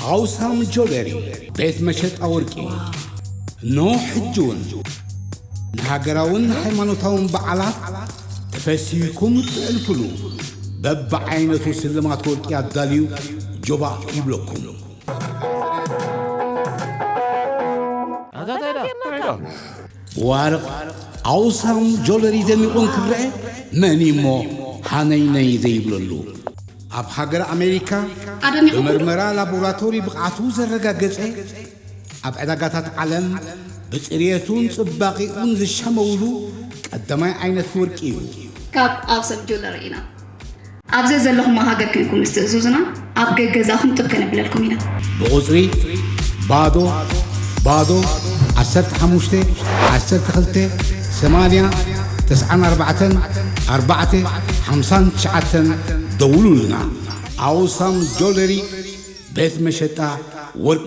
ኣውሳም ጆለሪ ቤት መሸጣ ወርቂ። እነሆ ሕጂ እውን ንሃገራውን ሃይማኖታውን በዓላት ተፈሲህኩም እትሕልፉሉ በብዓይነቱ ስልማት ወርቂ ኣዳልዩ ጆባእ ይብለኩም። ዋርቕ ኣውሳም ጆለሪ ደሚቑ እንክረአ መን እሞ ሃነይነይ ዘይብለሉ? ኣብ ሃገር ኣሜሪካ ኣደሚቑ ብመርመራ ላቦራቶሪ ብቕዓቱ ዘረጋገጸ፣ ኣብ ዕዳጋታት ዓለም ብጽርየቱን ጽባቐኡን ዝሸመውሉ ቀዳማይ ዓይነት ወርቂ እዩ። ካብ ኣውሳም ጆለሪ ኢና። ኣብ ዘዘለኹሞ ሃገር ኮይንኩም ምስ ትእዝዙና፣ ኣብ ገገዛኹም ጥብ ከነብለልኩም ኢና። ብቑጽሪ ባዶ ባዶ ዓሰርተ ሓሙሽተ ዓሰርተ ክልተ ሰማንያ ተስዓን ኣርባዕተን ኣርባዕተ ሓምሳን ትሽዓተን ደውሉልና። ኣውሳም ጆለሪ ቤት መሸጣ ወርቂ።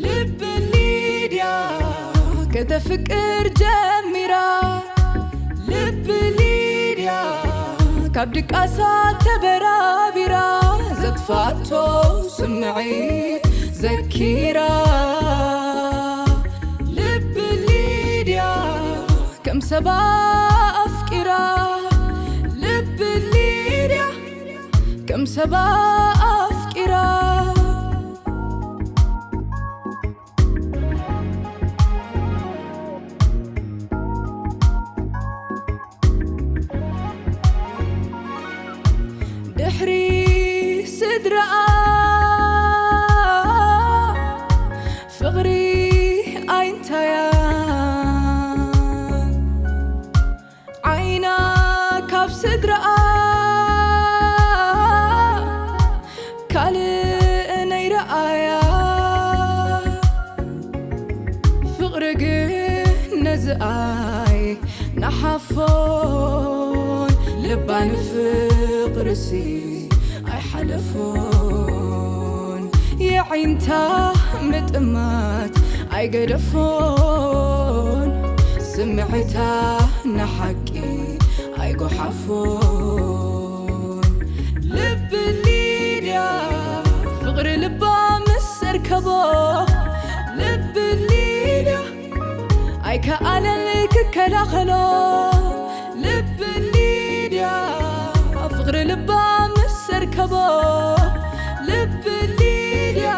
ልብ ሊድያ ከተፍቅር ጀሚራ፣ ልብ ሊድያ ካብ ድቃሳ ተበራቢራ፣ ዘጥፋቶ ስምዒት ዘኪራ። ልብ ሊድያ ከም ሰባ ኣፍቂራ፣ ልብ ሊድያ ከም ሰባ ኣፍቂራ። ድሕሪ ስድራኣ ፍቕሪ ኣይንታያ፣ ዓይና ካብ ስድራኣ ካልእ ነይረኣያ። ፍቕሪ ግን ነዚ ኣይነሓፎን፣ ልባ ንፍቕርሲ ኣይሓለፎን። የዒንታ ምጥማት ኣይገደፎን፣ ስምዒታ ንሓቂ ኣይጎሓፎን። ልብ ሊድያ ፍቕሪ ልባ ምስ ኣርከቦ፣ ልብ ሊድያ ኣይከኣለን ክከላኸሎ። ልብ ሊድያ ፍቕሪ ልባ ምስ ኣርከቦ፣ ልብ ሊድያ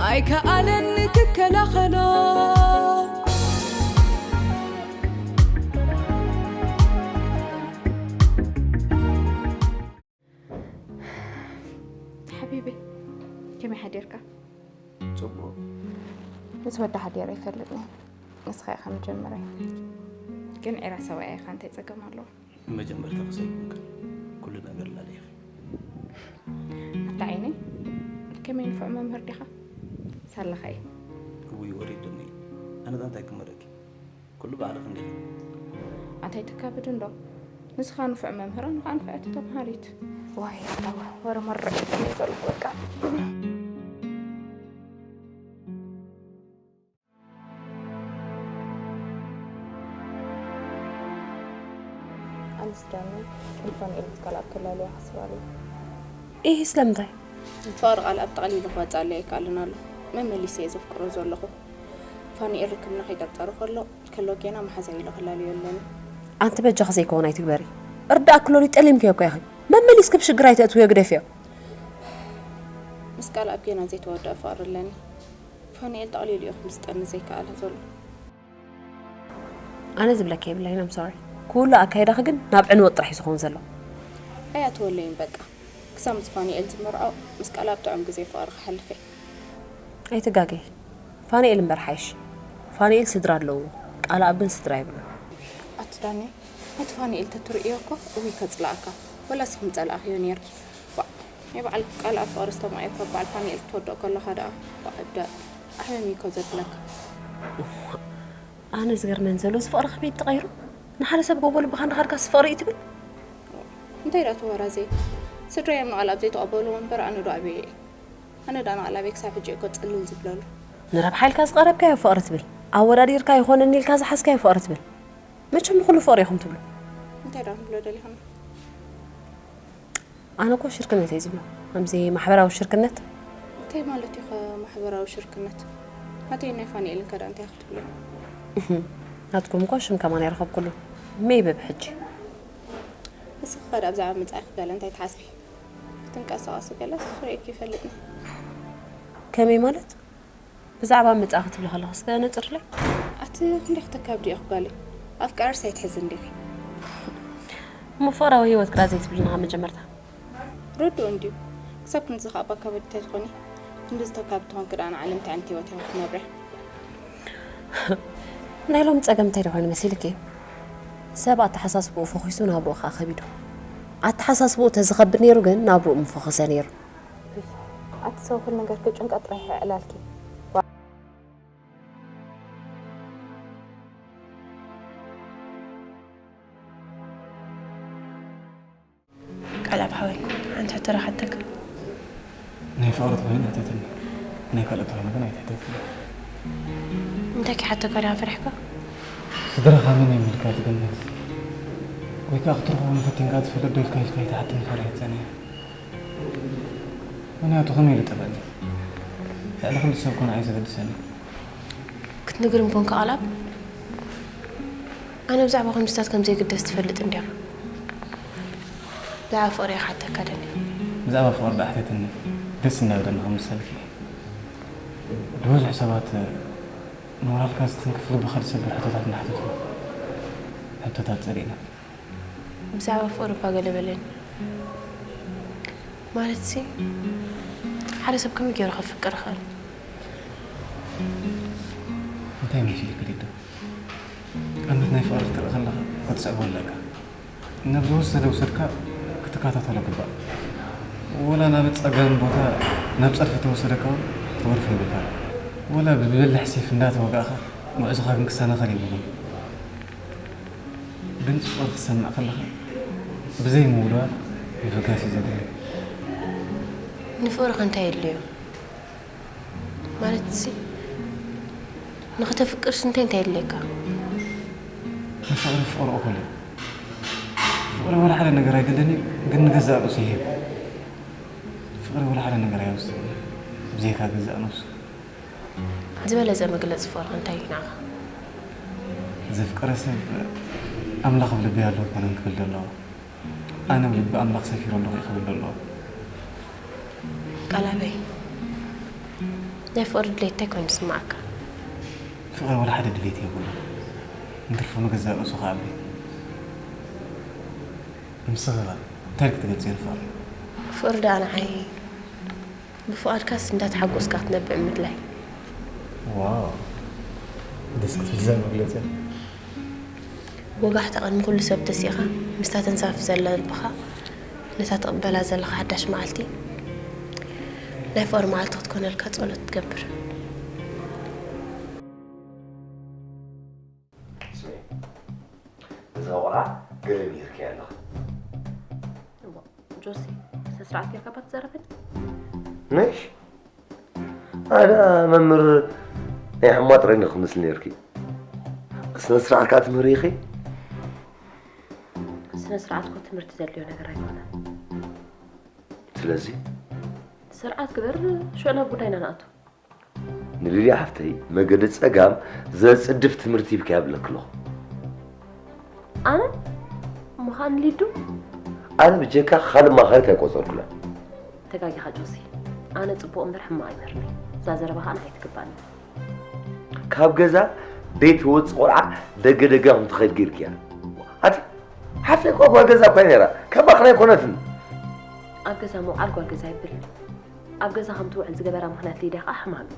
ኣይከኣለን ክከላኸሎ። ሓቢበይ፣ ከመይ ሓዲርካ? ጽቡቕ። ምስ ወዲ ሓዲረ ኣይፈልጥን። ንስኻ ኢኻ መጀመርያ። ግን ዒራ ሰብኣያ ኢኻ፣ እንታይ ጸገም ኣለዎ? መጀመርታ ክሰይኩንካ ኩሉ ነገር ላለ ኢኺ። ኣታ ዓይነይ፣ ከመይ ንፉዕ መምህር ዲኻ? ሳላኻ እየ። እውይ፣ ወሪዱኒ። ኣነ እንታይ ክመረኪ? ኩሉ ባዕልኺ እንዲኺ። ኣንታይ ተካብድ እንዶ? ንስኻ ንፉዕ መምህር፣ ኣነ ኸኣ ንፍዕቲ ተምሃሪት። ዋይ፣ ኣታ ወረ መርዕ እዩ ዘለኹ በቃ። ኣነስ ዳኒ ንፋኑኤል ምስ ካልኣብ ክላለዩ ይሓስብ ኣለኹ። ኢሂ፣ ስለምንታይ? ፍቕሪ ቃል ኣብ ጠቕሊሉ ክወጽኣለይ ኣይከኣልን ኣሎ። መመሊሰ እየ ዘፍቅሮ ዘለኹ። ፋኑኤል ርክብና ከይጠርጠሩ ከሎ፣ ከሎ ጌና መሓዛይ ኢሉ ክላለዮ ኣለኒ። ኣንቲ በጃኺ ዘይከውን ኣይትግበሪ። እርዳእ ክሎሊ ጠሊምክዮ እኮ ኢኺ። መመሊስኪ ብሽግር ኣይተእትውዮ፣ ግደፍዮ። ምስ ካልኣብ ጌና ዘይተወድአ ፍቕሪ ኣለኒ። ፋኑኤል ጠቕሊሉ እዩ ክምስጠኒ ዘይከኣለ ዘሎ። ኣነ ዝብለኪ የብለይን፣ I'm sorry። ኩሉ ኣካይዳኺ ግን ናብ ዕንወት ጥራሕ እዩ ዝኸውን ዘሎ። ኣያትወለይን በቃ። ክሳብ ምስ ፋኑኤል ዝምርዖ ምስ ካልኣብ ጥዑም ግዜ ፍቕሪ ክሓልፍ እየ። ኣይትጋገይ። ፋኑኤል እምበር ሓይሽ። ፋኑኤል ስድራ ኣለዎ። ካልኣብ ግን ስድራ የብሉን። ኣቲ ዳኒ፣ ነቲ ፋኑኤል ተትርእዮ እኮ እውይ ከጽልኣካ። ወላስ ክምጸልኣኽዮ ነይርኪ። ዋእ፣ ናይ በዓል ካልኣብ ፍቕሪ ዝተማእዮ እኮ በዓል ፋኑኤል ክትወድኦ ከለኻ ደኣ። ዋእ፣ እብዳ። ኣሕምም እዩ እኮ ዘብለካ። ኣነ ዝገርመን ዘሎ እዚ ፍቕሪ ከመይ ተቐይሩ? ንሓደ ሰብ ጎቦ ልብኻ እንዳኸድካስ ፍቕሪ እዩ ትብል? እንታይ ዳ ተወራዘይ? ስድራይ እዮም ንቓል ኣብ ዘይተቐበልዎ እምበር ኣነ ዶ ኣብየ እየ? ኣነ ዳ ንቓል ኣበይ ክሳብ ሕጂ እኮ ጽልል ዝብለሉ። ንረብሓ ኢልካ ዝቐረብካዮ ፍቕሪ ትብል፣ ኣወዳዲርካ ይኾነኒ ኢልካ ዝሓዝካዮ ፍቕሪ ትብል። መቸም ንኹሉ ፍቕሪ ኢኹም ትብሉ። እንታይ ዳ ንብሎ ደሊኹም? ኣነ እኮ ሽርክነት እየ ዝብሎ፣ ከምዚ ማሕበራዊ ሽርክነት። እንታይ ማለት እዩ ኸ ማሕበራዊ ሽርክነት? ናተይ ናይ ፋኒኤልን ከዳ እንታይ ክትብሎ? ናትኩም እኮ ሽም ከማን ኣይረኸብኩሉ። መይበብ ሕጂ እስኺ ኸዳ ብዛዕባ ምጻኢኺ ገለ እንታይ ትሓስቢ? ክትንቀሳቐሲ ገለስ ርእየኪ ይፈልጥኒ። ከመይ ማለት? ብዛዕባ ምጻእ ክትብሊ ከለኺ እስከ ነጽርለይ። ኣቲ ክንደይ ክተካብዲ ኢኺ ጓለይ? ኣፍቃርስ ኣይትሕዝን ዲኺ? እሞ ፍቕራዊ ህይወት ክዳ ዘይትብልና ካብ መጀመርታ። ርዱእ እንድዩ። ክሳብ ክንድዚ ከኣ ባካ በዲተ ትኾኒ። ክንድዚ ተካቢ ትኾንኪ ደኣ ንዓለም እንታይ ዓይነት ህይወት ኢኺ ክትነብርያ? ናይ ሎሚ ጸገም እንታይ ዶ ኮይኑ መሲልኪ? ሰብ ኣተሓሳስብኡ ፈኺሱ ናብርኡ ከኣ ከቢዱ። ኣተሓሳስብኡ ተዝኸብድ ነይሩ ግን ናብርኡ ምፈኸሰ ነይሩ። ኣቲ ሰብ ኩሉ ነገር ክጭንቀ ጥራሕ ይዕላልኪ። ቃል ኣብ ሓወይ ሓንቲ ሕቶ ዶ ክሓተካ? ናይ ፍቕሪ ተኾይኑ ሕተተኒ፣ ናይ ካልኦት ተኾይኑ ግን ኣይትሕተትኒ። እንታይ ክሓተካ ዲኻ ፈሪሕካ? ስድራኻ መን እዮም ኢልካ ትግምት? ወይ ከዓ ክትረኽቦም ፈቲንካ ትፈልጥ ዶ ኢልካ ኢልካ ኣይትሓትኒ ፈሪሐ ጸኒሐ። ምኽንያቱ ከመይ ኢሉ ጠበኒ? ልዕሊ ኩሉ ሰብ ኮነ ኣይ ዘገድሰኒ። ክትነግርም ኮንካ ቃል ኣብ ኣነ ብዛዕባ ከምዚታት ከም ዘይግደስ ትፈልጥ እንዲያ። ብዛዕባ ፍቕሪ እየ ክሓተካ ደልየ። ብዛዕባ ፍቕሪ ደኣ ሕተትኒ ደስ እናበለኒ ክምልሰልኪ እየ። ዝበዝሑ ሰባት ሞራልካ ዝትንክፍ ልብኻ ዝሰብር ሕቶታት እናሓተቱና ሕቶታት ጸሊእና። ብዛዕባ ፍቕሪ እባ ገለ በለኒ። ማለትሲ ሓደ ሰብ ከመይ ገይሩ ከፍቅር ይኽእል? እንታይ መሲሉኪ ሊዱ? ኣነት ናይ ፍቕሪ ክትርኢ ከለኻ ክትስዕቦ ኣለካ። ናብ ዝወሰደ ውሰድካ ክትከታተሎ ግባእ። ወላ ናብ ጸጋም ቦታ ናብ ጸድፊ ተወሰደካ እውን ክትገድፎ የብልካን። ወላ ብብልሕ ሴፍ እንዳተወጋእካ ጉዕዞኻ ግን ክሰናኸል የብሉን። ድምፂ ፍቕሪ ክትሰምዕ ከለኻ ብዘይ ምውልዋል ምብጋስ እዩ ዘድሊ። ንፍቕሪ ከ እንታይ የድልዮ? ማለትሲ ንኽተፍቅርስ እንታይ እንታይ የድልየካ? ንፍቕሪ ፍቕሪ እኹል እዩ። ፍቕሪ ወላ ሓደ ነገር ኣይደልን እዩ፣ ግን ንገዛእ ርእሱ ይህብ። ፍቕሪ ወላ ሓደ ነገር ኣይወስድን እዩ፣ ብዘይካ ገዛእ ነብሱ። ዝበለጸ መግለጺ ፍቕርኸ እንታይ እዩ ንዓኻ? ዘፍቀረ ሰብ ኣምላኽ ኣብ ልበይ ኣሎ ኣይኮነን ክብል ዘለዎ፣ ኣነ ኣብ ልቢ ኣምላኽ ሰፊሩ ኣለኹ እዩ ክብል ዘለዎ። ቃል ኣበይ ናይ ፍቕሪ ድሌት እንታይ ኮይኑ ዝስምዓካ? ፍቕሪ ወላ ሓደ ድሌት የብሉን፣ እንትርፎ ንገዛእ ርእሱ ክኣቢ። ንስኺ ኸ እንታይ ኢልኪ ትገልጽዮ ንፍቕሪ? ፍቕሪ ደኣ ንዓይ ብፍቓድካስ እንዳተሓጎስካ ክትነብዕ ምድላይ። ዋው ደስ ክትብል እዛ መግለጺ። ወጋሕታ ቅድሚ ኩሉ ሰብ ተሲእኻ ምስታ ተንሳፍፍ ዘላ ልብኻ ነታ ትቕበላ ዘለኻ ሓዳሽ መዓልቲ ናይ ፍቕሪ መዓልቲ ክትኮነልካ ጸሎት ትገብር። ስምዒ፣ ነዛ ቆልዓ ገለ ምሂርክያ ኣለኺ። ጆሲ፣ ስነ ስርዓት ጌርካ እባ ትዛረበኒ። ነሽ ኣዳ መምህር ናይ ሕማ ጥራይ ንክምስል ነርኪ። ስነ ስርዓት ከዓ ትምህሪ ኢኺ። ስነ ስርዓት እኮ ትምህርቲ ዘድልዮ ነገር ኣይኮነን። ስለዚ ስርዓት ግበር፣ ሽዑ ናብ ጉዳይና ንኣቱ። ንሊድያ ሓፍተይ መገዲ ጸጋም ዘጽድፍ ትምህርቲ ሂብካያ እብለኪ ኣለኹ። ኣነ? እሞ ኸኣ ንሊዱ? ኣነ ብጀካ ካልእ ማኻሪት ኣይቆጸርኩላን። ተጋጊኻ ጆሲ። ኣነ ጽቡቕ እምበር ሕማቕ ኣይምህርኒ። እዛ ዘረባ ኸኣ ንዓይ ትግባእኒ። ካብ ገዛ ደይትወጽእ ቆልዓ ደገ ደጋ ከም ትኸይድ ጌርክያ። ኣቲ ሓፍተይ እኳ ጓል ገዛ እኳ ነይራ። ከማኽና ኣይኮነትን። ኣብ ገዛ ምውዓል ጓል ገዛ ይብል። ኣብ ገዛ ከም ትውዕል ዝገበራ ምኽንያት ሊድያ ከኣ ሕማም እዩ።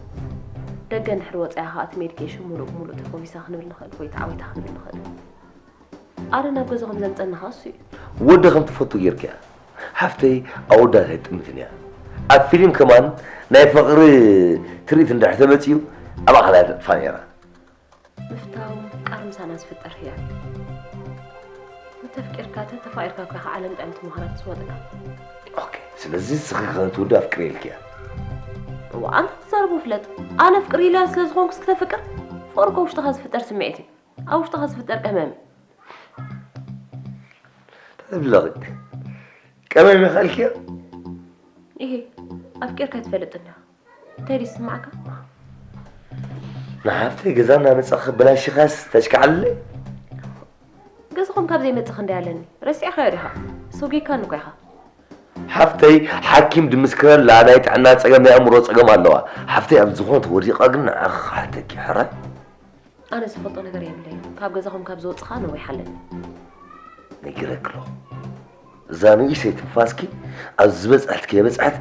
ደገ እንድሕር ወጺኣ ከኣ እቲ ሜዲኬሽን ሙሉእ ብሙሉእ ተፈዊሳ ክንብል ንኽእል ወይ ተዓዊታ ክንብል ንኽእል። ኣረ ናብ ገዛ ከም ዘምጸና ከኣ እሱ እዩ። ወዲ ከም ትፈቱ ጌርክያ። ሓፍተይ ኣወዳት ኣይጥምትን እያ። ኣብ ፊልም ከማን ናይ ፍቕሪ ትርኢት እንድሕር ተመጺኡ ኣብኣ ከላ እያ ተጥፋ ነይራ። ምፍታው ምሳና ዝፍጠር ህያብ እዩ። እንተፍቂርካ፣ ተተፋቂርካ እኮ ኢኻ ዓለም ጥዕምቲ ምዃና ትስወጥካ። ኦኬ፣ ስለዚ ንስኺ ከ ትውዲ ኣፍቅሬልኪ እያ። እዋ፣ ኣንታ ትዛረቦ ፍለጥ። ኣነ ፍቅር ኢላ ስለ ዝኾንኩ እስኪ ተፍቅር። ፍቅር እኮ ውሽጥኻ ዝፍጠር ስምዒት እዩ። ኣብ ውሽጥኻ ዝፍጠር ቀመም እዩ። ተብለኺ ቀመም ይኸልኪ እያ። ይሄ ኣፍቂርካ ትፈልጥ እንዲኻ። እንታይ ድዩ ዝስማዓካ? ንሓፍተይ ገዛ እናመጻኺ ከበላሽኻስ ተሽካዕልለይ? ገዛኹም ካብ ዘይመጽእ ክንደይ ኣለኒ። ረሲዕካዮ ዲኻ? ሰጒግካኒ እኮ ኢኻ። ሓፍተይ ሓኪም ድምስክረላ ናይ ጥዕና ጸገም ናይ ኣእምሮ ጸገም ኣለዋ። ሓፍተይ ኣብ ዝኾነ ተወዲቓ ግን ንዓኺ ክሓተኪ ሕራይ። ኣነ ዝፈልጦ ነገር የብለይን። ካብ ገዛኹም ካብ ዝወጽኻ ነዊሕ ኣለኒ። ነጊረኪ ኣለኹ። እዛ ንእሽተይ ትንፋስኪ ኣብ ዝበጽሐት ከይበጽሐት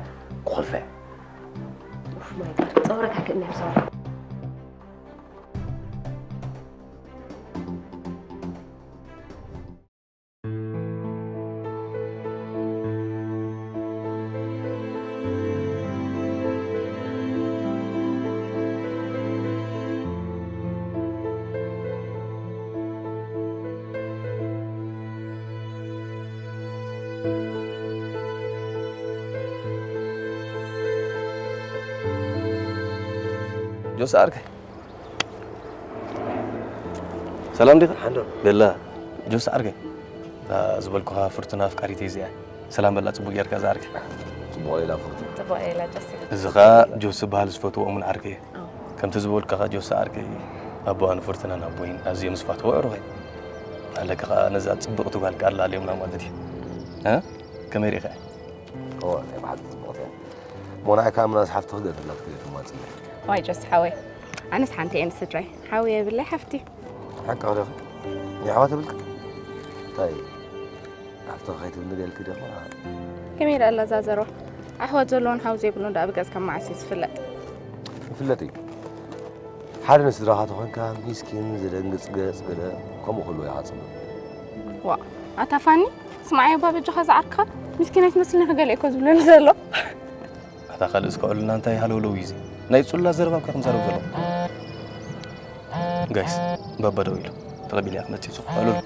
ክኾልፋ እያ። ኡፍ ማይ ጋድ፣ ጸወረካ ክእምያ ብሰው። ጆስ ዓርከይ፣ ሰላም ዲኻ? ሓንዶ። ቤላ፣ ጆስ ዓርከይ፣ እዛ ዝበልኩኻ ፍርቱና ኣፍቃሪተይ እዚኣ። ሰላም በላ፣ ጽቡቕ ጌርካ እዛ ዓርከይ። ጽቡቕ ኢላ ፍርቱ። ጽቡቕ ኢላ ጆሲ። እዚ ኸኣ ጆስ ዝበሃል ዝፈትዎ እሙን ዓርከይ እዩ። ከምቲ ዝበልኩኻ ጆስ ዓርከይ፣ ኣቦኣ ንፍርቱናን ኣቦይን ኣዝዮም ዝፈትዎ ኣዕሩኽ እዮም። ኣለካ ኸኣ ነዛ ጽብቕቲ ጓል ከኣ ኣላልዮምና ማለት እዩ። እ? ከመይ ርኢኻ? እወ፣ ናይ ብሓቂ ጽብቕቲ እያ። እሞ ንዓይ ከኣ ምናልባት ሓፍቲ ክገድፈለኪ ኢለ ድማ ጽበ። ዋይ ጆስ ሓወይ፣ ኣነስ ሓንቲ እየ ንስድራይ። ሓወይ የብለይ ሓፍቲ። ሓቂ ዲኺ? ናይ ኣሕዋት የብልኪ? እንታይ ሓፍትኺ ከይትብልኒ ደልኪ ዲኺ? ከመይ ኢላ ኣላ እዛ ዘረባ? ኣሕዋት ዘለዎን ሓው ዘይብሉን ደኣ ብገጽ ካብ መዓስ እዩ ዝፍለጥ? ይፍለጥ እዩ። ሓደ ንስድራኻ ተኾንካ ሚስኪን፣ ዘደንግጽ ገጽ ገለ ከምኡ ክህልዎ ኢኻ ጽበ። ዋእ፣ ኣታ ፋኒ፣ ስምዓዮ እባ በጃኻ ዝዓርካ፣ ምስኪን ኣይትመስልን ኢኻ ገለ እኮ ዝብለኒ ዘሎ። ኣታ ካልእስ ከዕሉልና እንታይ ሃለውለው እዩ እዚ? ናይ ጽሉላት ዘረባ እኮ ኢኹም ትዛረቡ ዘለኹም። ጋይስ፣ ባባ ደው ኢሉ። ተቐቢለያ ክመጽእ ይጽኹ። ዕሉል።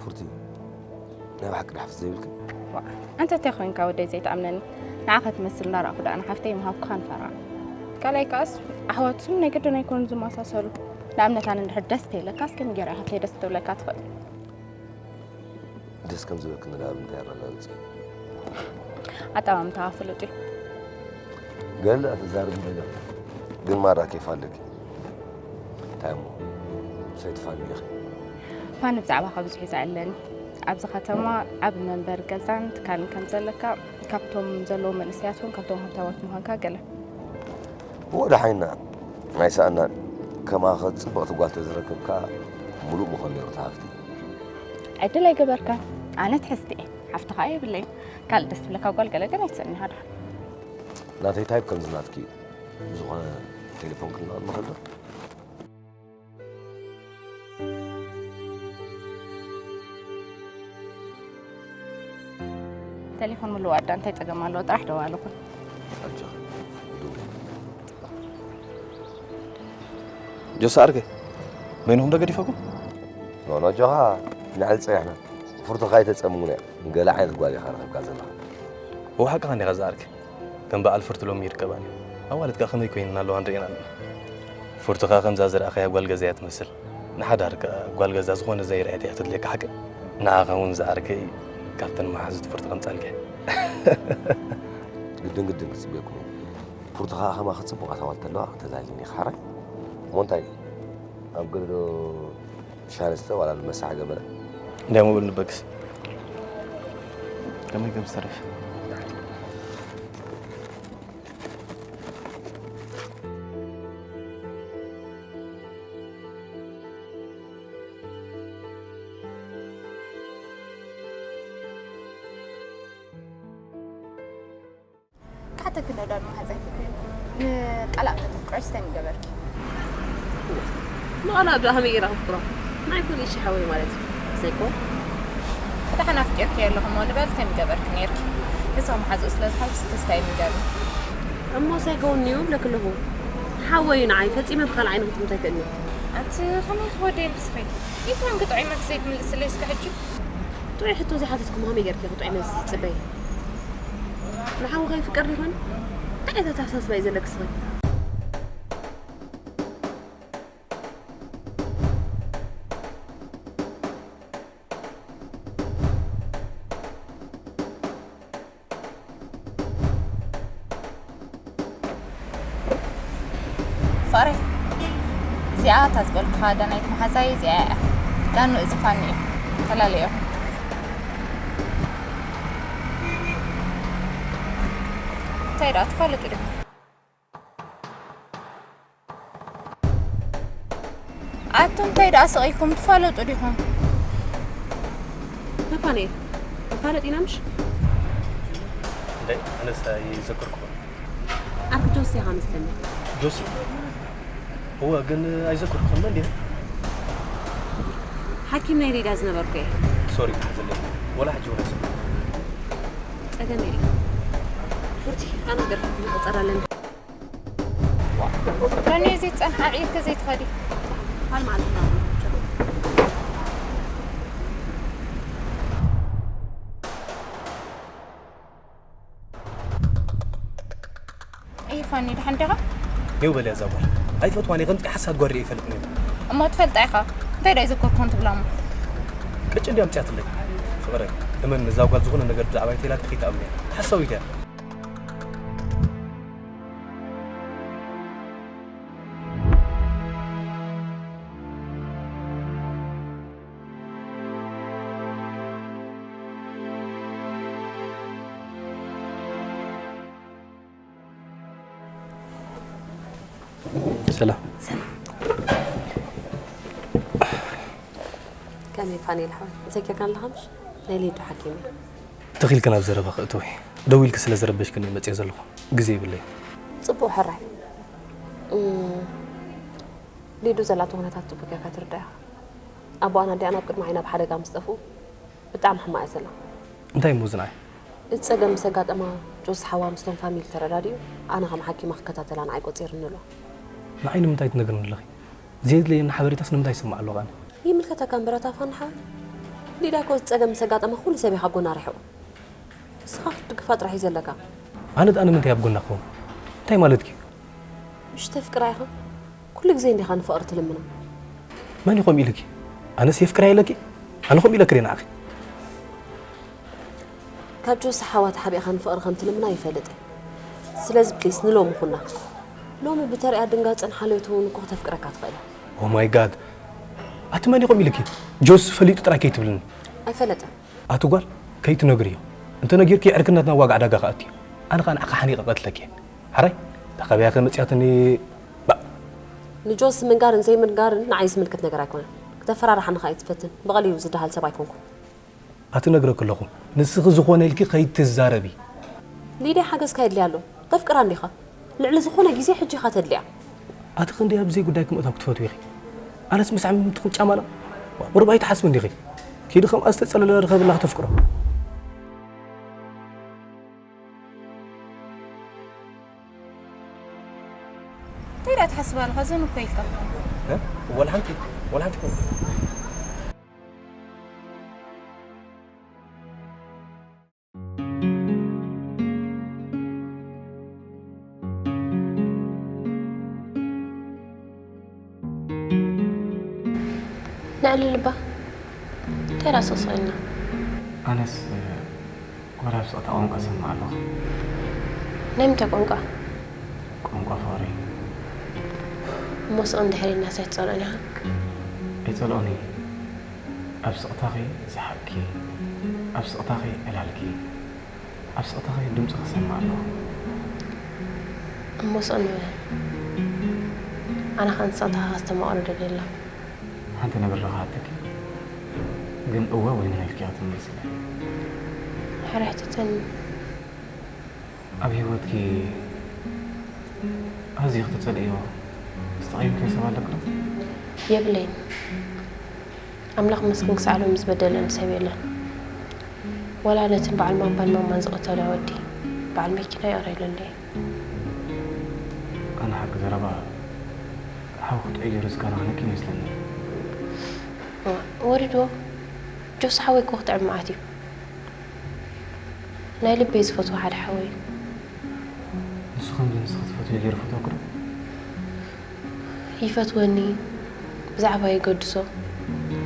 ፍርቲ፣ ናይ ብሓቂ ዶ ሓፍቲ ዘይብልኪ? ዋእ፣ ኣንተ እንታይ ኮይንካ ወደይ ዘይትኣምነኒ? ንዓኻ ትመስል እንዳረኣኹ ደኣ ንሓፍተይ ምሃብኩኻ ንፈርዓ። ካልኣይ ከኣስ ኣሕዋት ስም ናይ ግድን ኣይኮኑን ዝመሳሰሉ። ንኣብነት ኣነ እንድሕር ደስ ተይለካ እስኪ ንገራ ሓፍተይ ደስ ትብለካ ትኽእል። ደስ ከም ዝበልክኒ ደኣ ብምንታይ ኣረጋግጽ? ኣጠማምታኻ ፍሉጥ እዩ። ገለ ኣትዛረብ እንተይለካ ግን ማራ ኬፍ ኣለኪ። እንታይ እሞ ሰይቲ ፋኒ ኢኺ? ፋኒ ብዛዕባኻ ብዙሕ እዩ ዘዕለኒ። ኣብዚ ከተማ ዓቢ መንበሪ ገዛን ትካልን ከም ዘለካ፣ ካብቶም ዘለዉ መንእሰያት እውን ካብቶም ሃብታማት ምዃንካ ገለ። ብወደ ሓይና ኣይሰኣናን። ከማኸ ጽብቕቲ ጓል ተዝረክብ ከኣ ምሉእ ምኾን ነይሩ እቲ ሃፍቲ። ዕድል ኣይገበርካን። ኣነ ትሕዝቲ እየ። ሓፍትኻ የብለይን። ካልእ ደስ ትብለካ ጓል ገለ ግን ኣይትስእኒ ኢኻ ድሓን። ናተይ ታይፕ ከምዚ ናትኪ እዩ። ብዝኾነ ቴሌፎን ክልእኸልኒ ኸሎ? ቴሌፎን ምልዋጥ ዳ እንታይ ጸገም ኣለዎ? ጥራሕ ደዋልኹን። ኣጆኺ፣ ይደውል። ጆስ ዓርከይ፣ በይንኹም ዶ ገዲፈኩም? ኖ፣ ኖ፣ ኣጆኻ፣ ንዕል ጸኒሕና። ፍርቱኻ ኣይተጸምሙን እያ። ገለ ዓይነት ጓል ኢኻ ረኺብካ ዘለኻ። እወ፣ ሓቅኻ እንዲኻ ዝዓርከይ። ከም በዓል ፍርቱ ሎሚ ይርከባን እዩ። ኣዋልድ ከኣ ከመይ ኮይነን ኣለዋ ንርእየን ኣለና። ፍርቱ ከኣ ከምዛ ዝረኣኻያ ጓል ገዛ እያ ትመስል። ንሓዳር ከኣ ጓል ገዛ ዝኾነ ዘይረኣየት እያ ተድልየካ ሓቂ። ንዓኻ እውን ዝዓርከይ ካብተን መሓዙት ፍርቱ ከምጻልካ እየ። ግድን ግድን ክጽበየኩም እየ። ፍርቱ ከኣ ከማኺ ጽቡቓት ኣዋልድ ኣለዋ ተላልየኒ ኢኻ ሓራይ። እሞ እንታይ ኣብ ገለ ዶ ሻሂ ንስተ ዋላ ንመሳሕ ገበረ። እንዲያውም እብል ንበግስ ከመይ ከም ዝተረፈ። ካተክ እንዶ ዳግመ ሓዘይ ንቃላእ ከተፍቅረሽ እንታይ ምገበርኪ? ንቓላእ ዶ ከመይ ገይረ ከፍቅሮ? ናይ ኩሉ እሺ ሓወይ ማለት እዩ። ሰይኮ። ደሓን ኣፍቂርኪ ኣለኹ እሞ ንበል እንታይ ምገበርኪ ነይርኪ? ንስኹም ሓዝኡ ስለ ዝኾንኩ እስቲ ተስታይ ምገርኒ። እሞ ሳይኮ እኒኡ ብለኪ ኣለኹ። ሓወዩ ንዓይ ፈጺመ ብኻልእ ዓይኒ ክጥምቶ ኣይክእልን እየ። ኣቲ ከመይ ክወደይ ምስኺ? ኢታን ክጥዑይ መልሲ ዘይትምልስለይ እስከ ሕጂ? ጥዑይ ሕቶ ዘይሓተትኩሞ ከመይ ጌርኪ ክጥዑይ መልሲ ትጽበይ? ንሓውኺ ይፍቀር ዶ ይኾን? እንታይ ዓይነት ኣተሓሳስባ እዩ ዘለኪ እስኺ? ፍቕረይ፣ እዚኣ እታ ዝበልኩኻ ዳናይት መሓዛይ እዚኣ እያ። ዳኑ፣ እዚ ፋኒ እዩ። ተላለዮ። እንታይ ደኣ ትፋለጡ ዲኹም? ኣቱም እንታይ ደኣ ስቕ ኢልኩም ትፋለጡ ዲኹም? ተፋነየ። ንፋለጥ ኢና ምሽ? እንታይ? ኣነስ ኣይዘከርኩዎን። ዓርኪ ጆሲ ኢኻ መስለኒ። ጆሲ? እወ፣ ግን ኣይዘከርኩዎን። መን ድያ? ሓኪም ናይ ሊዳ ዝነበርኩ እየ። ሶሪ፣ ተሓዘለይ። ወላ ሕጂ እውን ኣይሰማዕኩዎን። ጸገም የለን። ፉርቲ፣ ኣነ ገርፊ ክቆጸር ኣለኒ። ዳኒ፣ እዚ ጸንሓ ዒርኪ ዘይትኸዲ። ካልእ መዓልቲ ኣይፋኒ፣ ደሓን ዲኻ? ኔው በልያ እዛ ጓል። ኣይፈትዋን እየ፣ ከምዚኣ ሓሳድ ጓል ሪኤ ኣይፈልጥን እየ። እሞ ትፈልጣ ኢኻ። እንታይ ደኣ ኣይዘከርኩን ትብላ እሞ? ቅጭ እንድያ ኣምፅያትለይ። ፍቕረይ፣ እመን፣ እዛ ጓል ዝኾነ ነገር ብዛዕባ ይተይላ ከይትኣምንያ። ሓሳዊት እያ። ሰላም። ከመይ ፋኒል ሓወይ፣ ዘኪርካን ኣለኻ ምሽ? ናይ ሊዱ ሓኪም እየ። ተኺልኪ ናብ ዘረባ ክእትዊ ደዊልኪ ስለ ዘረበሽክኒ እየ መፅየ ዘለኹ። ግዜ የብለይ። ጽቡቕ ሕራይ። እም፣ ሊዱ ዘላቶ ኩነታት ጽቡቕ ጌርካ ትርዳእ ኢኻ። ኣቦኣን ኣዲኣን ኣብ ቅድሚ ዓይና ብሓደጋ ምስ ጠፍኡ ብጣዕሚ ሕማቕ እያ ዘላ። እንታይ እሞ ዝንዓይ? እቲ ጸገም ምስ ኣጋጠማ ጆስ ሓዋ ምስቶም ፋሚሊ ተረዳዲኡ ኣነ ከም ሓኪማ ክከታተላ ንዓይ ቆጺርኒ ኣሎ። ንዓይ ንምንታይ ትነግርኒ ኣለኺ? ዘየድለየኒ ሓበሬታስ ንምንታይ ይሰማዕ ኣለኹ ኣነ? ይምልከተካ እምበር ኣታ ፋኒ ሓወይ። ሊዳ እኮ እቲ ጸገም ምስ ኣጋጠማ ኩሉ ሰብ እዩ ካብ ጎና ርሒቑ። ንስኻ ክትድግፋ ጥራሕ እዩ ዘለካ። ኣነ ደኣ ንምንታይ ኣብ ጎና ክኸውን? እንታይ ማለትኪ እዩ? ምሽ ተፍቅራ ኢኻ? ኩሉ ግዜ እንዲኻ ንፍቕሪ ትልምና። መን እዩ ከምኡ ኢሉኪ? ኣነስ የፍቅራ ኢለኪ? ኣነ ከምኡ ኢለኪ ድየ ንዓኺ? ካብ ጆሲ ሓዋ ተሓቢእኻ ንፍቕሪ ከም ትልምና ይፈልጥ እየ። ስለዚ ፕሊስ ንሎሚ ኩና። ሎሚ ብተሪኣ ድንጋጽን ሓልዮትን እውን እኮ ክተፍቅረካ ትኽእል እያ። ኦ ማይ ጋድ! ኣቲ መን እዩ ከምኡ ኢሉኪ? ጆሲ ፈሊጡ ጥራይ ከይትብልኒ። ኣይፈለጠን። ኣቲ ጓል ከይትነግርዮ። እንተነጊርኪ ዕርክነትና ዋጋ ዕዳጋ ክኣቱ እዩ። ኣነ ኸኣ ንዓኺ ሓኒቐ ቀትለኪ እየ። ሓራይ እታ ካበያኸ መጺኣትኒ? ባእ። ንጆሲ ምንጋርን ዘይምንጋርን ንዓይ ዝምልከት ነገር ኣይኮነን። ክተፈራርሓኒ ኸኣ ኣይትፈትን። ብቐሊሉ ዝደሃል ሰብ ኣይኮንኩን። ኣቲ ነግረኪ ኣለኹ ንስኺ ዝኾነ ኢልኪ ከይትዛረቢ። ሊድያ ሓገዝካ የድልያ ኣሎ። ተፍቅራ እንዲኻ? ልዕሊ ዝኾነ ግዜ ሕጂ ኢኻ ተድልያ። ኣቲ ክንደይ ኣብ ዘይጉዳይኪ ምእታው ክትፈትዊ ኢኺ? ኣነስ ምስዓም ትኽን ጫማና? ቁሩብ ኣይትሓስቢ እንዲኺ? ኪዲ ከምኣ ዝተጸለለ ርኸብላ ክተፍቅሮ። እንታይ ደኣ ትሓስብ ኣለኻ? ዘን እኮ ኢልካ። እ? ወላ ሓንቲ፣ ወላ ሓንቲ እኮ። ልዕሊ ልባ እንታይ ደኣ ስቕስቕ ኢልና? ኣነስ ወላ ኣብ ስቕታ ቋንቋ እሰምዕ ኣለኹ። ናይ ምንታይ ቋንቋ? ቋንቋ ፍቕሪ። እሞ ስቕ እንድሕር ኢልናስ ኣይትጸልኦን ኢኻ? ኣይጸልኦን እየ። ኣብ ስቕታኺ ሰሓቕኪ፣ ኣብ ስቕታኺ ዕላልኪ፣ ኣብ ስቕታኺ ድምፅኺ እሰምዕ ኣለኹ። እሞ ስቕ ንበል። ኣነ ኸኣ ንስቕታኻ ከስተማቕሮ ደልየ ኣለኹ። ሓንቲ ነገር ዶ ክሓተኪ? ግን እወ ወይ ምን ኢልኪ ክትምልስለይ? ሕራይ ሕተተኒ። ኣብ ህይወትኪ ኣዝዩ ክትጸልእዮ ዝተቐየምክዮ ሰብ ኣለኪ ዶ? የብለይን። ኣምላኽ ይመስገን ክሳዕ ሎሚ ዝበደለኒ ሰብ የለን። ዋላ ነቲ በዓል ማንባን ማማን ዝቐተለ ወዲ በዓል መኪና ይቕረ ኢሉለይ። ኣነ ሓቂ ዘረባ ሓው ክትዕይር ዝከናኽነኪ ይመስለኒ። ወሪድዎ ጆስ ሓወይ እኮ ክጥዕም መዓት እዩ። ናይ ልበይ ዝፈትዎ ሓደ ሓወይ እዩ። ንሱ ከምዚ ንስኺ ትፈትዮ ገይሩ ፈትወኪ ዶ? ይፈትወኒ፣ ብዛዕባ ይገድሶ፣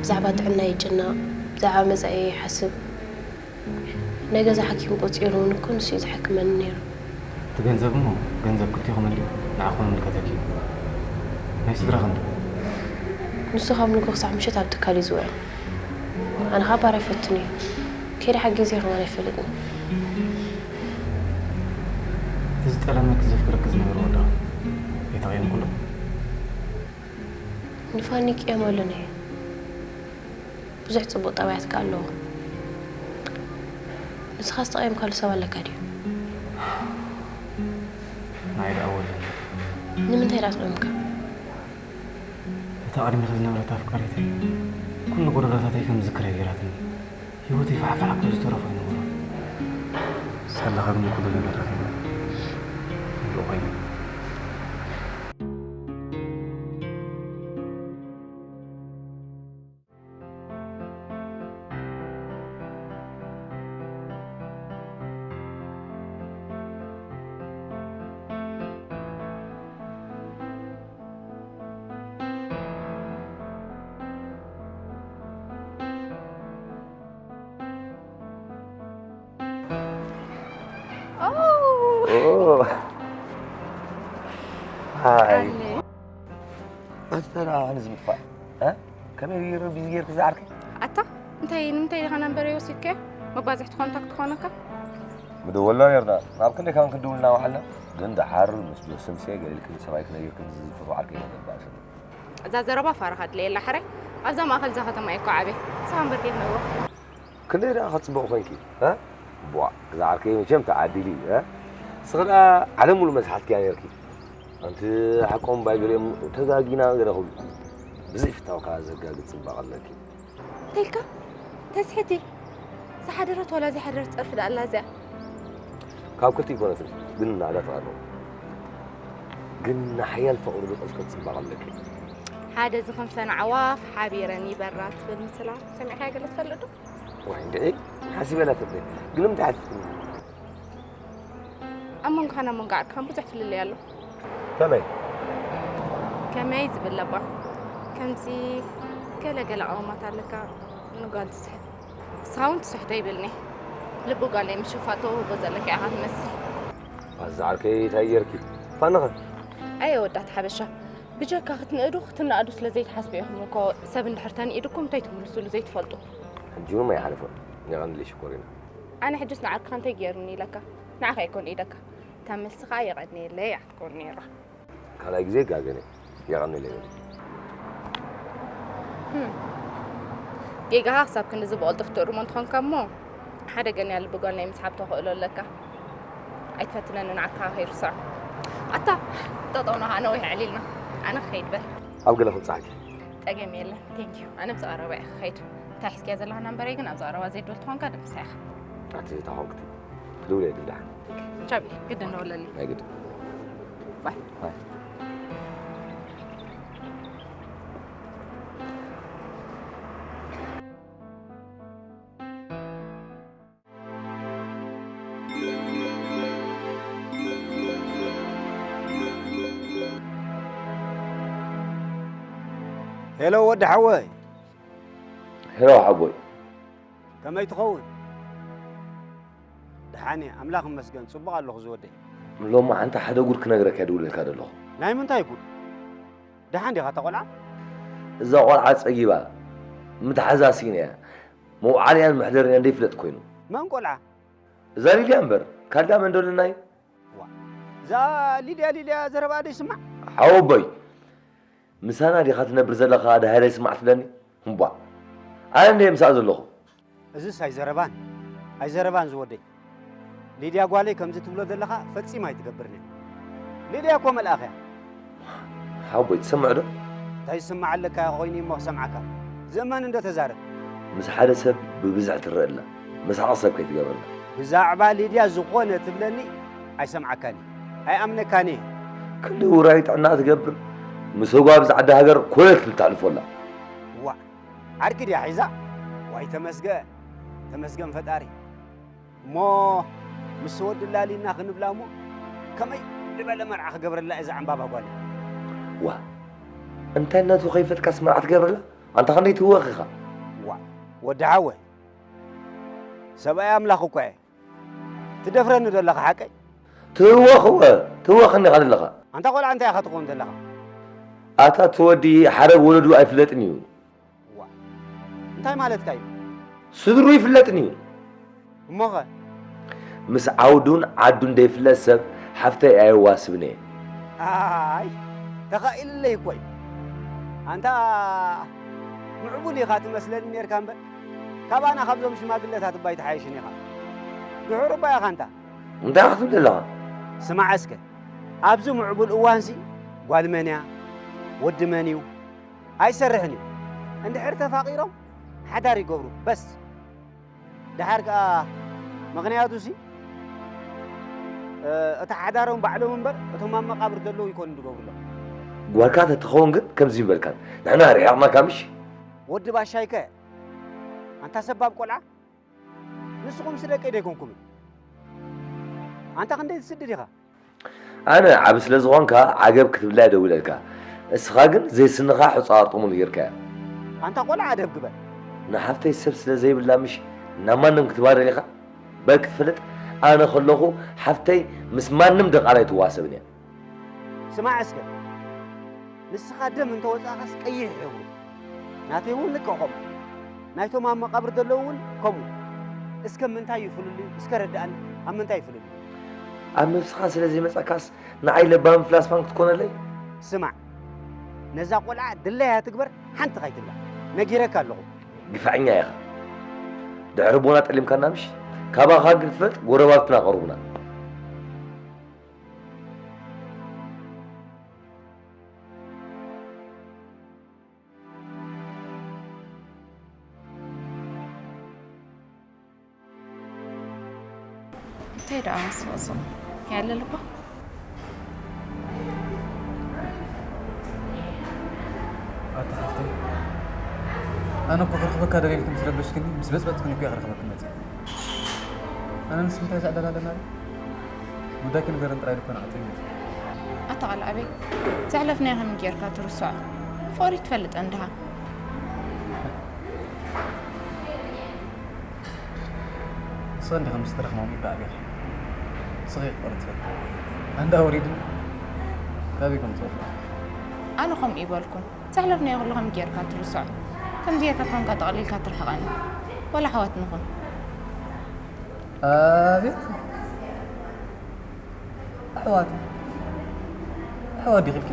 ብዛዕባ ጥዕና ይጭነቕ፣ ብዛዕባ መጻኢ ይሓስብ። ናይ ገዛ ሓኪም ቆጺሩ እውን እኮ ንሱ እዩ ዝሓክመኒ ነይሩ። እቲ ገንዘብ እሞ ገንዘብ ክልቴኹም እንድዩ፣ ንዓኹም ይምልከተኪ እዩ። ናይ ስድራኺ እንድዩ። ንሱ ካብ ንግሆ ክሳዕ ምሸት ኣብ ትካል እዩ ዝውዕል። ኣነ ኸዓ ባር ኣይፈቱን እዩ። ከይደ ሓጊዘ ከማን ኣይፈልጥን። እቲ ዝጠለመኪ ዘፍቅረኪ ዝነበረ ወዳ ኣይተቐየምኩሉ። ንፋኒ ይቅየመሉን እየ። ብዙሕ ጽቡቕ ጠባያት ከኣ ኣለዎ። ንስኻ ዝተቐየምካሉ ሰብ ኣለካ ድዩ? ንዓይ ደኣ ወለኒ። ንምንታይ ደኣ ትቐየምካ? እታ ቅድሚኺ ዝነበረት ኣፍቃሪተይ ኩሉ ጎደሎታተይ ከም ዝዝክር እያ ገይራትኒ። ህይወተይ ፋሕፋሕ ክብል ዝተረፎ ኣይነበሮን። ሳላኻ ግን ኩሉ ነገር ረኺበ። ምሉእ ኮይነ። ሃይ ኣንተ ደኣ ኣነ ዝምጥፋእ እ? ከመይ ገይሩ ቢዚ ጌርኪ ዝዓርከይ? ኣታ እንታይ ንምንታይ ኢኻ ናምበረይ ወሲድካዮ? መባዝሕቲ ኮንታክት ክኾነካ? ምደወልና ኔርና ናብ ክንደይ ካን ክንድውልና ውዓልና ግን ደሓር ምስ ጆስምሴ ገሊልክኒ ሰብኣይ ክነጊርክን ዝዝፍሩ ዓርከይ ነበር ባእሰ እዛ ዘረባ ፋራ ከድልየላ ሕራይ ኣብዛ ማእኸል እዛ ከተማ እየ እኮ ዓብየ ንስኻ እምበር ከይትነግሮ ክንደይ ደኣ ከጽብቕ ኮንኪ እ ቧዕ እዛ ዓርከይ መቸም ተዓዲሊ እ ንስኺ ደኣ ዓለም ሙሉ መስሓትኪ እያ ነርኪ ኣንቲ ሓቆም ባይ ገሊኦም ተጋጊና ገለ ክብሉ ብዘይፍታውካ ዘጋግጽ ጽባቐ ኣለኪ እንታይ ኢልካ እንታይ ስሕቲ ዝሓደረት ዋላ ዘይሓደረት ጸርፊ ደኣ ኣላ እዚኣ ካብ ክልቲ ይኮነትን ግን ናዳ ተቐርቡ ግን ንሓያል ፍቕሪ ዝቐዝቀዝ ጽባቐ ኣለኪ ሓደ ዝኽንፈን ኣዕዋፍ ሓቢረን ይበራ ትብል ምስላ ሰሚዕካያ ገለ ትፈልጥ ዶ? ዋይ እንድዒ ሓሲበን ኣይፈልጥን ግን ንምንታይ ሓሲብክኒ? ኣብ መንጎኻን ኣብ መንጎ ዓርክኻን ብዙሕ ፍልልይ ኣሎ። ከመይ? ከመይ ዝብል ለባ ከምዚ ገለ ገለ ኣዋማት ኣለካ ንጓል ትስሕት ንስኻ እውን ትስሕቶ ይብልኒ ልቢ ጓለይ ምሽፋ ተውህቦ ዘለካ ኢኻ ትመስል። ኣዛ ዓርከይ እንታይ ጌርኪ? ፋንኸ? ኣየ ወዳት ሓበሻ ብጀካ ክትንእዱ ክትነኣዱ ስለ ዘይትሓስቡ ኢኹም እኮ ሰብ እንድሕር ተንኢድኩም እንታይ ትምልስሉ ዘይትፈልጡ። ሕጂ እውን ኣይሓለፈን። የቐንለይ ሽኮሪና። ኣነ ሕጅስ ንዓርክኻ እንታይ ገይሩኒ ኢለካ ንዓኻ ኣይኮን ኢደካ እታ መልሲ ኸዓ የቐንየለይ እያ ክትኮን ነይራ። ካልኣይ ግዜ ይጋገን እየ። የቐንለይ በሊ። ጌጋኻ ክሳብ ክንድዚ ብቐልጡፍ ትእርሞ እንተኾንካ እሞ ሓደ ገንያ ልቢ ጓል ናይ ምስሓብ ተኽእሎ ኣለካ። ኣይትፈትነኒ ንዓርክኻ ከይርስዖ። ኣታ ጠጠውና ኸዓ ነዊሕ ኣዕሊልና። ኣነ ክኸይድ በል። ኣብ ገለ ክብጽሓኪ። ጸገም የለን። ቴንኪዩ። ኣነ ብዝቐረባ እየ ክኸይድ። እንታይ ሒዝካያ ዘለኻ ናምበረይ ግን ኣብ ዝቐረባ ዘይድወል ተኾንካ ደምስሳ ኢኻ። ኣቲ እታ ኾንክቲ ትድውለይ ግን ደሓን። ቻቢ ግድን ደውለለይ። ናይ ግድን። ባይ። ባይ። ሄሎ ወዲ ሓወይ። ሄሎ ሓቦይ። ከመይ ትኸውን? ደሓን እየ ኣምላኽ ይመስገን ጽቡቕ ኣለኹ ዝወደይ። ሎሚ ሓንቲ ሓደ ጉድ ክነግረካ እየ ደዊለልካ ዘለኹ። ናይ ምንታይ ጉድ? ደሓን ዲኻ እታ ቆልዓ? እዛ ቆልዓ ጸጊባ ምትሓዛ ስኢነ እያ። መውዓሊኣን መሕደሪኣን ዘይፍለጥ ኮይኑ። መን ቆልዓ? እዛ ሊድያ እምበር ካልዳ መን ዶ ኣለና እዩ? ዋ እዛ ሊድያ ሊድያ ዘረባኣ ዶ ይስማዕ? ሓወቦይ ምሳና ዲኻ ትነብር ዘለኻ ደሃይ ኣይስማዕ ትብለኒ? እምቧእ ኣነ እንድየ ምሳኣ ዘለኹ። እዝስ ኣይዘረባን ኣይዘረባን ዝወደይ። ሊድያ ጓለይ ከምዚ ትብሎ ዘለኻ ፈጺማ ኣይትገብርን እያ። ሊድያ እኮ መልኣኽ እያ። ሓወቦይ ትሰምዕ ዶ? እንታይ ዝስማዕ ኣለካ ኮይኑ እሞ ክሰምዓካ። ዘመን እንዶ ተዛረብ። ምስ ሓደ ሰብ ብብዝሒ ትረአ ኣላ። መሳቒ ሰብ ከይትገብረና። ብዛዕባ ሊድያ ዝኾነ ትብለኒ ኣይሰምዓካን እየ። ኣይኣምነካን እየ። ክንዲ ውራይ ጥዕና ትገብር፣ ምስ ኣጓብዝ ዓዲ ሃገር ኮለል ክትብል ተሕልፎ ኣላ። ዋእ፣ ዓርኪ ድያ ሒዛ? ዋይ ተመስገን፣ ተመስገን ፈጣሪ። እሞ ምስ ወዲ ላሊና ክንብላ እሞ ከመይ ዝበለ መርዓ ክገብረላ እዛ ዕምባባ ጓል። ዋ፣ እንታይነቱ ከይፈልጥካስ መርዓ ትገብረላ? ኣንታ ክንደይ ትህወኽ ኢኻ። ዋ፣ ወዲ ሓወይ፣ ሰብኣይ ኣምላኽ እኳ እየ። ትደፍረኒ ዶ ኣለኻ ሓቀይ? ትህወኽ እወ፣ ትህወኸኒ ኢኻ ዘለኻ። ኣንታ ቆልዓ እንታይ ኢኻ ትኸውን ዘለኻ? ኣታ እቲ ወዲ ሓረግ ወለዱ ኣይፍለጥን እዩ። ዋ፣ እንታይ ማለትካ እዩ? ስድሩ ይፍለጥን እዩ። እሞኸ? ምስ ዓውዱን ዓዱን ዘይፍለጥ ሰብ ሓፍተይ ኣየዋስብን እየ። ኣይ ተኻኢልለይ እኮ እዩ። ኣንታ ምዕቡል ኢኻ ትመስለኒ ኔርካ እምበር ካባና ካብዞም ሽማግለታት እባ ኣይትሓይሽን ኢኻ። ድሑር እባ ኢኻ ኣንታ። እንታይ ክትብል ዘለኻ? ስማዕ እስከ፣ ኣብዚ ምዕቡል እዋንሲ ጓል መን እያ? ወዲ መን እዩ? ኣይሰርሕን እዩ። እንድሕር ተፋቒሮም ሓዳር ይገብሩ በስ። ደሓር ከኣ ምኽንያቱሲ እቲ ሓዳሮም ባዕሎም እምበር እቶም ኣብ መቓብር ዘለዉ ኣይኮኑን ዝገብሩሎም። ጓልካ ተትኸውን ግን ከምዚ ምበልካን ንሕና ርሒቕናካ ምሽ? ወዲ ባሻይከ ኣንታ ሰባብ ቆልዓ ንስኹምሲ ደቀይ ዶ ኣይኮንኩምን? ኣንታ ክንደይ ትስድድ ኢኻ? ኣነ ዓቢ ስለ ዝኾንካ ዓገብ ክትብላ እየ ደዊለልካ። እስኻ ግን ዘይስንኻ ሑጻ ቅርጥሙል ጌርካያ። ኣንታ ቆልዓ ኣደብ ግበር። ንሓፍተይ ሰብ ስለ ዘይብላ ምሽ ናብ ማንም ክትባረር ኢኻ? በል ክትፈልጥ ኣነ ከለኹ ሓፍተይ ምስ ማንም ደቃላ ኣይትዋሰብን እያ። ስማዕ እስከ ንስኻ ደም እንተወጻእኻስ ቀይሕ ሕብሩ ናተይ እውን ልክዕ ከምኡ ናይቶም ኣብ መቓብር ዘለዉ እውን ከምኡ እስከ ምንታይ እዩ ፍልልዩ እስከ ረድኣኒ ኣብ ምንታይ እዩ ፍልልዩ ኣብ ነብስኻ ስለ ዘይመጸካስ ንዓይ ለባም ፍላስፋን ክትኮነለይ ስማዕ ነዛ ቆልዓ ድላያ ትግበር ሓንቲ ካይትብላ ነጊረካ ኣለኹ ግፍዐኛ ኢኻ ድሕሪ ቦና ጠሊምካና ምሽ ካባኻ ግን ትፈልጥ ጎረባብትና ቀሩብና እንታይ ደኣ ስቕ ስቕ ያለልኳ ኣታ ሓፍተይ ኣነ እኮ ክረኽበካ ደልየ ኢልኪ ምስ ረበሽክኒ ምስ በፅበፅክኒ እኮ እየ ክረኽበኪ መፅእ ኣነ ንስኺ እንታይ ዘዕለል ኣለና ጉዳይኪ ንገረን ጥራይ ኢሉ እኮ ንዓፀይ መፅእ ኣታ ቓልዓበይ ዘሕለፍናዮ ከመይ ጌርካ ትርስዖ ፍቕሪ ትፈልጠን ድኻ ንስኺ እንዲኺ ምስ ተረኽማ ሙዳ ኣቢኺ ንስኺ ክቕሪ ትፈልጢ ኣንዳ ወሪድን ካበይ ከም ዝወፍራ ኣነ ከምኡ ይበልኩን ዘሕለፍናዮ ኩሉ ከም ጌርካ ትርስዖ ከም ጌርካ ኮንካ ጠቕሊልካ ትርሕቐኒ ወላ ኣሕዋት ንኹን ኣቤት ኣሕዋት ኣሕዋት ዲኺ ኢልኪ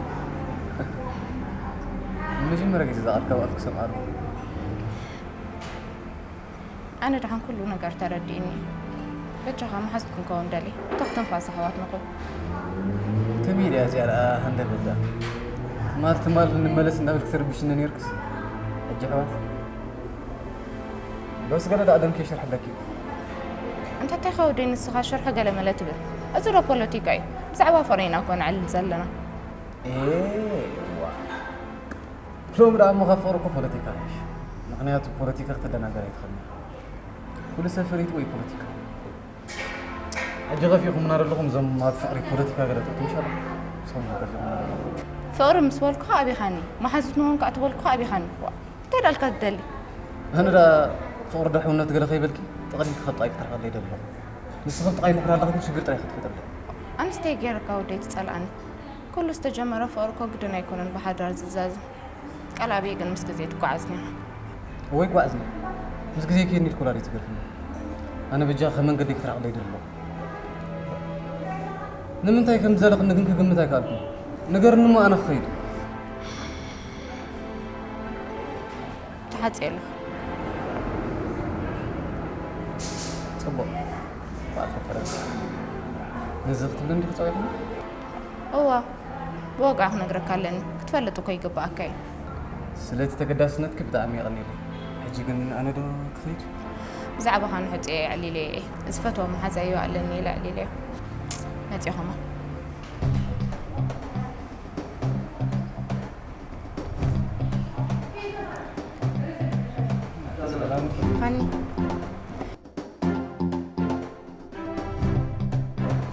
ንመጀመርያ ግዜ እዛ ቃል ካብ ኣፍኪ ሰምዓ ኣለኹ ኣነ ደሓን ኩሉ ነገር ተረዲእኒ እዩ። በጃኻ መሓዙት ክንከውን ደሊ። እታ ክትንፋስ ኣሕዋት ንኹን። ትም ኢለ እያ እዚኣ ደኣ ሃንደበት ደኣ። ትማል ትማል ክንመለስ እንዳበልኪ ትርብሽኒ ኔርክስ። ሕጂ ኣሕዋት። በስ ገለ ደኣ ደም ከይሸርሐለኪ። እንተታይ ከወደይ ንስኻ ሽርሒ ገለ መለ ትብል። እዚ ዶ ፖለቲካ እዩ? ብዛዕባ ፍቕሪ ኢና እኮ ነዕልል ዘለና። ኤዋ። ሎሚ ደኣ እሞ ካብ ፍቕሪ እኮ ፖለቲካ ይሓይሽ። ምኽንያቱ ፖለቲካ ክተደናግር ኣይትኽእልን ኢኻ። ኩሉ ሰብ ፈሊጥዎ እዩ ፖለቲካ። ሕጂ ከፊእኩምና ዘለኹም እዞም ኣብ ፍቕሪ ፖለቲካ ገለ ትእትዉ ሻላ ንስኹም ከፊእኩምና ዘለኹም። ፍቕሪ ምስ በልኩኻ ኣቢኻኒ፣ መሓዙት ንኹን ከኣ ተበልኩኻ ኣቢኻኒ። ዋእ፣ እንታይ ደኣ ኢልካ ትደሊ? ኣነ ደኣ ፍቕሪ ዶ ሕውነት ገለ ከይበልኪ ጠቕሊልኪ ካብ ጥቓይ ክትርሕቕለይ ይደሊ ኣለኹ። ንስኺ ጥቓይ እንድሕር ኣለኺ ግን ሽግር ጥራይ ኢኺ ትፈጥርለይ። ኣነስ እንታይ ገይረካ ወደይ ትጸልኣኒ? ኩሉ ዝተጀመረ ፍቕሪ እኮ ግድን ኣይኮነን ብሓዳር ዝዛዘም። ቃል ኣብየ ግን ምስ ግዜ ትጓዓዝ ኔራ። እወ ይጓዓዝ ኔረ። ምስ ግዜ ከይድኒ ኢልኪ ወላ ዶ ትገርፍኒ? ኣነ በጃኺ ካብ መንገደይ ክትርሕቕለይ ይደሊ ኣለኹ። ንምንታይ ከም ዝደለኽኒ ግን ክግምት ኣይከኣልኩን። ንገርኒ እሞ ኣነ ክኸይድ። ተሓጽየ ኣለኹ። ጽቡቕ። በዓል ፈጠረኒ። ነዚ ክትብሊ እንዲኺ ጸዊዕክኒ? እወ፣ ብዋጋኣ ክነግረካ ኣለኒ። ክትፈልጥ እኮ ይግብኣካ እዩ። ስለቲ ተገዳስነትኪ ብጣዕሚ የቐንየለይ። ሕጂ ግን ኣነ ዶ ክኸይድ? ብዛዕባኻ ንሕጹየ ኣዕሊለዮ እየ። ዝፈትዎ መሓዛዮ ኣለኒ ኢለ ኣዕሊለዮ። መጺኹማ።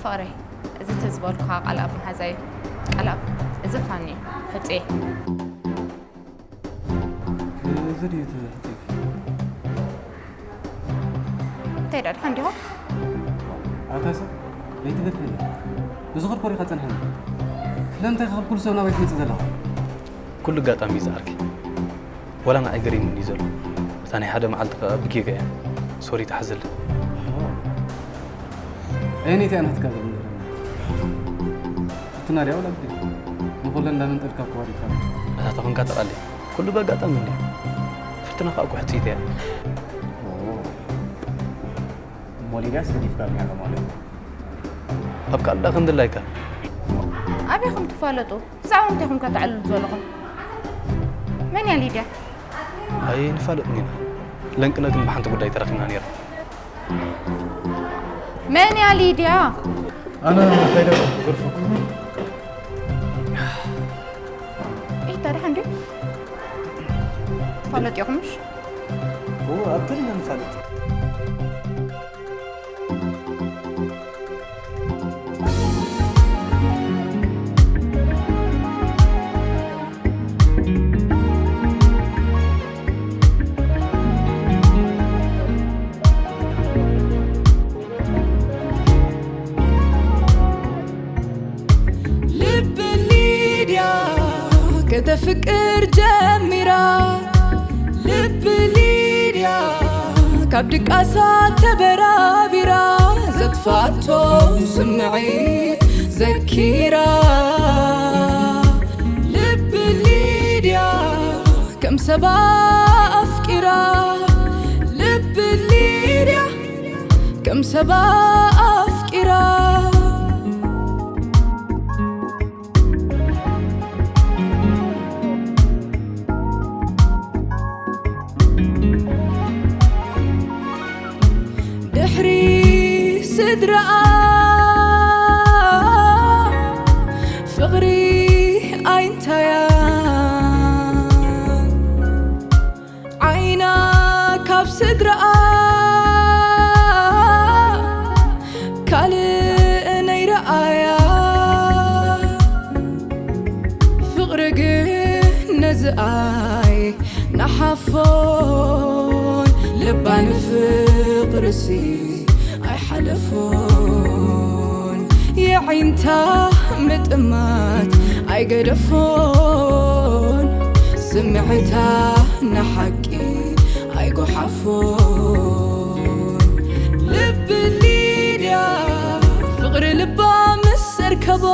ፍቕረይ፣ እዚ ትዝበልኩኻ ቃልኣብ መሓዛይ፣ ቃልኣብ፣ እዚ ፋኒ፣ ሕጽየ። እዚ ድዩ እቲ ሕጽይኪ? እንታይ ዳድካ እንዲኹም? ኣታ ሰብ ለይቲ ገድፈኒ። ብዝኸድኮ ሪኻ ጸንሐኒ። ስለምንታይ ካብ ኩሉ ሰብ ናባይ ትመጽእ ዘለኻ? ኩሉ ኣጋጣሚ እዩ ዝዓርከይ። ወላ ንዓይ ገሪሙኒ እዩ ዘሎ። እታ ናይ ሓደ መዓልቲ ከኣ ብጌጋ እያ። ሶሪ ትሓዘለይ። ኣየነይቲ እያ ናትካ ዘሎ? ፍትና ድያ ወላ ግዲ? ንኹለን እንዳመንጠልካ እኮ ወሪድካ። እታ ተኾንካ ተቓለይ። ኩሉ ብኣጋጣሚ እንድዩ። ፍትና ከኣ እኮ ሕጽይቲ እያ። ኦ። እሞ ሊድያስ ገዲፍካ ርኒያ ማለት እዩ። ኣብ ካልእ ደኣ ከም ድላይካ። ኣበይ ኢኹም ትፋለጡ? ብዛዕባ እንታይ ኢኹም ከተዕልሉ ዘለኹም? መን እያ ሊድያ? ኣይንፋለጥን ኢና። ለንቅነ ግን ብሓንቲ ጉዳይ ተራኺብና ነይርና። መን እያ ሊድያ? ኣነ ከይደ ክገርፈኩም። ኢታ ደሓን ድዩ? ትፋለጡ ኢኹም ምሽ? ኣብ ገለ ኢና ንፋለጥ። ልቢ ሊድያ ከተፍቅር ጀሚራ። ልቢ ሊድያ ካብ ድቃሳ ተበራቢራ፣ ዘጥፋቶ ስምዒት ዘኪራ። ልቢ ሊድያ ከም ሰባ ኣፍቂራ። ልቢ ሊድያ ከም ሰባ ኣፍቂራ። ድሕሪ ስድራኣ ፍቕሪ ኣይንታያ። ዓይና ካብ ስድራኣ ካልእ ነይረኣያ። ፍቕሪ ግን ነዚ ኣይ ንሓፎን፣ ልባ ንፍቕርሲ ኣይሓለፎን። የዒንታ ምጥማት ኣይገደፎን፣ ስምዒታ ንሓቂ ኣይጎሓፎን። ልቢ ሊድያ ፍቕሪ ልባ ምስ ኣርከቦ፣